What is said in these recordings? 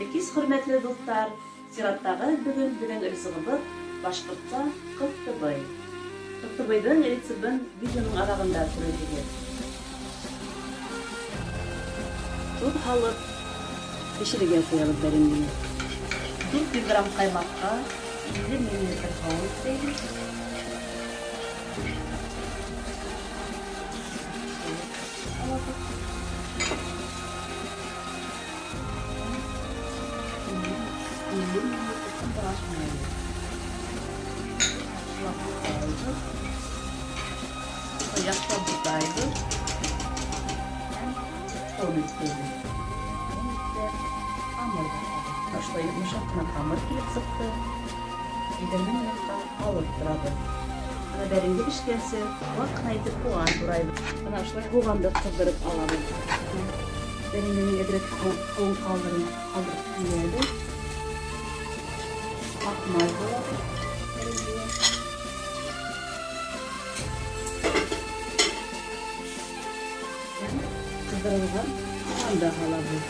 Хәйерле кис, хөрмәтле дуҫтар. Сираттағы бөгөн беҙҙең ризығыбыҙ башҡортса ҡыҫтыбый. Ҡыҫтыбыйҙың рецептын видеоның аҙағында күрерһегеҙ. Тоҙ һалып бешерергә ҡуябыҙ бәрәңгене. 400 грамм ҡаймаҡҡа 50 миллилитр һыу өҫтәйбеҙ. Алабыҙ. 50 миллилитрҙан бераз майы. Яҡшылап бутайбыҙ. Яҡшылап бутайбыҙ. Һәм он өҫтәйбеҙ. Он өҫтәп, ҡамыр баҫабыҙ. Ошолай йомшаҡ ҡына ҡамыр килеп сыҡты. 20 минутҡа алып торабыҙ. Бына бәрәңге бешкәнсе ваҡ ҡына итеп һуған турайбыҙ. Бына ошолай һуғанды ҡыҙҙырып алабыҙ. Бәрәңгенең әҙерәк һыуын ҡалдырып киләбеҙ. Аҡ май һалабыҙ бәрәңгегә. Һәм ҡыҙҙырылған һуған да һалабыҙ.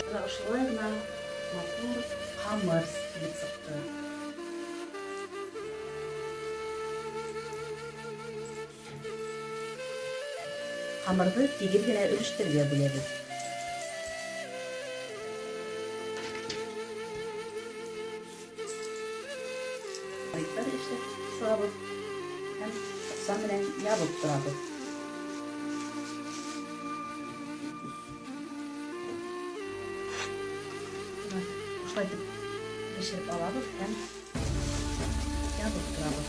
Бына ошолай ғына матур ҡамыр килеп сыҡты. Ҡамырҙы тигеҙ генә өлөштәргә бүләбеҙ. Шариктар эшләп сығабыҙ һәм тоҡса менән ябып торабыҙ. Ошолай итеп бешереп алабыҙ һәм ябып торабыҙ.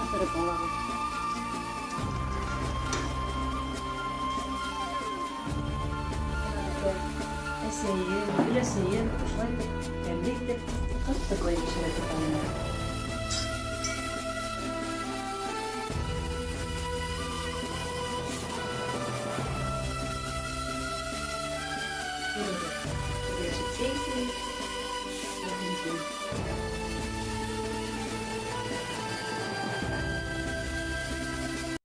Ҡатырып алабыҙ. Әсәйем, өләсәйем ошолай итеп тәмле итеп ҡыҫтыбый бешерә торғайны. Күрегеҙ, чәй.